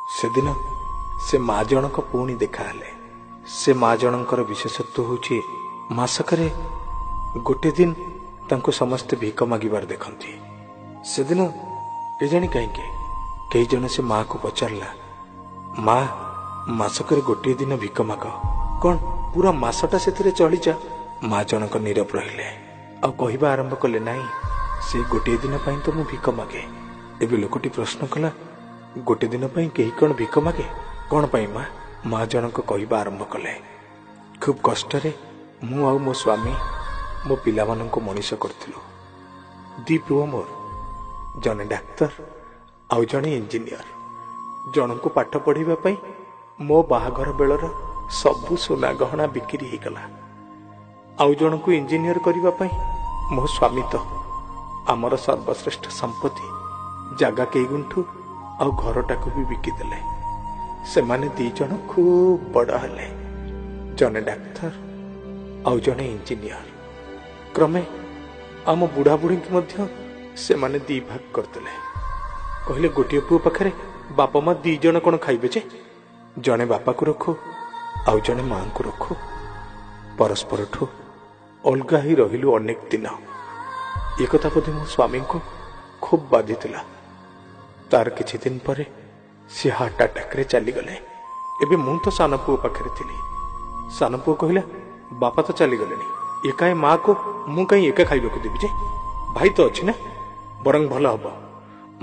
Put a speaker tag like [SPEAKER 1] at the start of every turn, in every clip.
[SPEAKER 1] ସେଦିନ ସେ ମା ଜଣକ ପୁଣି ଦେଖାହେଲେ। ସେ ମା ଜଣଙ୍କର ବିଶେଷତ୍ୱ ହେଉଛି ମାସକରେ ଗୋଟେ ଦିନ ତାଙ୍କୁ ସମସ୍ତେ ଭିକ ମାଗିବାର ଦେଖନ୍ତି। ସେଦିନ କେଜାଣି କାହିଁକି କେହି ଜଣେ ସେ ମାକୁ ପଚାରିଲା, ମା, ମାସକରେ ଗୋଟିଏ ଦିନ ଭିକ ମାଗ, କଣ ପୁରା ମାସଟା ସେଥିରେ ଚଳିଯା? ମା ଜଣକ ନୀରବ ରହିଲେ, ଆଉ କହିବା ଆରମ୍ଭ କଲେ, ନାହିଁ, ସେଇ ଗୋଟିଏ ଦିନ ପାଇଁ ତ ମୁଁ ଭିକ ମାଗେ। ଏବେ ଲୋକଟି ପ୍ରଶ୍ନ କଲା, ଗୋଟେ ଦିନ ପାଇଁ କେହି କଣ ଭିକ ମାଗେ? କଣ ପାଇଁ ମା? ମା ଜଣକ କହିବା ଆରମ୍ଭ କଲେ, ଖୁବ୍ କଷ୍ଟରେ ମୁଁ ଆଉ ମୋ ସ୍ୱାମୀ ମୋ ପିଲାମାନଙ୍କୁ ମଣିଷ କରିଥିଲୁ। ଦି ପୁଅ ମୋର, ଜଣେ ଡାକ୍ତର ଆଉ ଜଣେ ଇଞ୍ଜିନିୟର। ଜଣଙ୍କୁ ପାଠ ପଢ଼ିବା ପାଇଁ ମୋ ବାହାଘର ବେଳର ସବୁ ସୁନା ଗହଣା ବିକ୍ରି ହେଇଗଲା। ଆଉ ଜଣଙ୍କୁ ଇଞ୍ଜିନିୟର କରିବା ପାଇଁ ମୋ ସ୍ୱାମୀ ତ ଆମର ସର୍ବଶ୍ରେଷ୍ଠ ସମ୍ପତ୍ତି ଜାଗା କେଇ ଗୁଣ୍ଠୁ ଆଉ ଘରଟାକୁ ବି ବିକିଦେଲେ। ସେମାନେ ଦି ଜଣ ଖୁବ୍ ବଡ଼ ହେଲେ, ଜଣେ ଡାକ୍ତର ଆଉ ଜଣେ ଇଞ୍ଜିନିୟର। କ୍ରମେ ଆମ ବୁଢ଼ା ବୁଢ଼ୀଙ୍କୁ ମଧ୍ୟ ସେମାନେ ଦି ଭାଗ କରିଦେଲେ। କହିଲେ, ଗୋଟିଏ ପୁଅ ପାଖରେ ବାପା ମା ଦି ଜଣ କଣ ଖାଇବେ ଯେ, ଜଣେ ବାପାକୁ ରଖୁ ଆଉ ଜଣେ ମାଙ୍କୁ ରଖୁ। ପରସ୍ପରଠୁ ଅଲଗା ହେଇ ରହିଲୁ ଅନେକ ଦିନ। ଏକଥା ବୋଧେ ମୋ ସ୍ୱାମୀଙ୍କୁ ଖୁବ୍ ବାଧିଥିଲା। ତାର କିଛି ଦିନ ପରେ ସେ ହାର୍ଟ ଆଟାକରେ ଚାଲିଗଲେ। ଏବେ ମୁଁ ତ ସାନ ପୁଅ ପାଖରେ ଥିଲି। ସାନ ପୁଅ କହିଲା, ବାପା ତ ଚାଲିଗଲେଣି, ଏକାଏ ମାକୁ ମୁଁ କାହିଁ ଏକା ଖାଇବାକୁ ଦେବି ଯେ, ଭାଇ ତ ଅଛି ନା, ବରଂ ଭଲ ହବ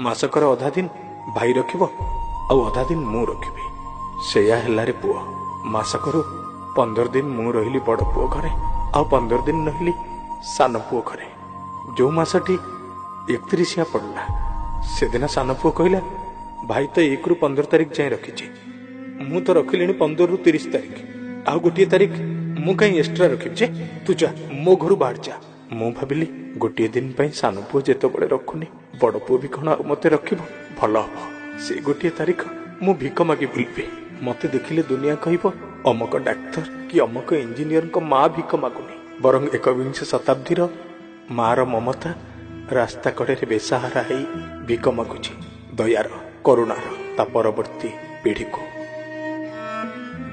[SPEAKER 1] ମାସକର ଅଧା ଦିନ ଭାଇ ରଖିବ ଆଉ ଅଧା ଦିନ ମୁଁ ରଖିବି। ସେଇଆ ହେଲାରେ ପୁଅ। ମାସକରୁ 15 ଦିନ ମୁଁ ରହିଲି ବଡ଼ ପୁଅ ଘରେ, ଆଉ 15 ଦିନ ରହିଲି ସାନ ପୁଅ ଘରେ। ଯୋଉ ମାସଟି 31 ପଡ଼ିଲା, ସେଦିନ ସାନ ପୁଅ କହିଲା, ଭାଇ ତ 1ରୁ 15 ତାରିଖ ଯାଏଁ ରଖିଛି, ମୁଁ ତ ରଖିଲିଣି 15ରୁ 30 ତାରିଖ, ଆଉ ଗୋଟିଏ ତାରିଖ ମୁଁ କାହିଁ ଏକ୍ସଟ୍ରା ରଖିବି ଯେ, ତୁ ଯା ମୋ ଘରୁ ବାହାର ଯା। ମୁଁ ଭାବିଲି ଗୋଟିଏ ଦିନ ପାଇଁ ସାନ ପୁଅ ଯେତେବେଳେ ରଖୁନି, ବଡ଼ ପୁଅ ବି କଣ ଆଉ ମତେ ରଖିବ? ଭଲ ହବ ସେ ଗୋଟିଏ ତାରିଖ ମୁଁ ଭିକ ମାଗି ବୁଲିବି। ମତେ ଦେଖିଲେ ଦୁନିଆ କହିବ ଅମକ ଡାକ୍ତର କି ଅମକ ଇଞ୍ଜିନିୟରଙ୍କ ମା ଭିକ ମାଗୁନି, ବରଂ 21ଶ ଶତାବ୍ଦୀର ମାର ମମତା ରାସ୍ତା କଡ଼ରେ ବେସାହାରା ହେଇ ଭିକ ମାଗୁଛି ଦୟାର, କରୁଣାର ତା ପରବର୍ତ୍ତୀ ପିଢ଼ିକୁ।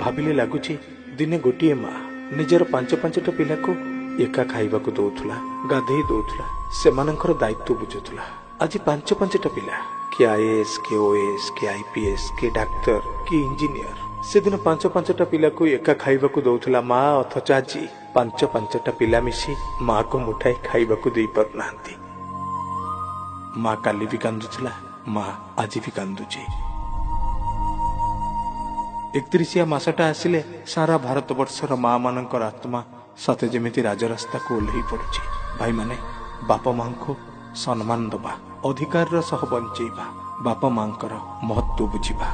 [SPEAKER 1] ଭାବିଲେ ଲାଗୁଛି ଦିନେ ଗୋଟିଏ ମା ନିଜର 5 5ଟା ପିଲାକୁ ଏକା ଖାଇବାକୁ ଦଉଥିଲା, ଗାଧେଇ ଦଉଥିଲା, ସେମାନଙ୍କର ଦାୟିତ୍ୱ ବୁଝୁଥିଲା। ଆଜି 5 5ଟା ପିଲା, କିଏ ଆଇଏଏସ୍, କିଏ ଓଏଏସ୍, କିଏ ଆଇପିଏସ୍, କିଏ ଡାକ୍ତର, କିଏ ଇଞ୍ଜିନିୟର। ସେଦିନ 5 5ଟା ପିଲାକୁ ଏକା ଖାଇବାକୁ ଦଉଥିଲା ମା, ଅଥଚ ଆଜି 5 5ଟା ପିଲା ମିଶି ମାକୁ ମୁଠାଇ ଖାଇବାକୁ ଦେଇପାରୁନାହାନ୍ତି। ମା କାଲି ବି କାନ୍ଦୁଥିଲା, ମା ଆଜି ବି କାନ୍ଦୁଛି। 31 ମାସଟା ଆସିଲେ ସାରା ଭାରତବର୍ଷର ମା ମାନଙ୍କର ଆତ୍ମା ସତେ ଯେମିତି ରାଜରାସ୍ତାକୁ ଓହ୍ଲେଇ ପଡୁଛି। ଭାଇମାନେ, ବାପା ମାଙ୍କୁ ସମ୍ମାନ ଦବା, ଅଧିକାରର ସହ ବଞ୍ଚେଇବା, ବାପା ମାଙ୍କର ମହତ୍ଵ ବୁଝିବା।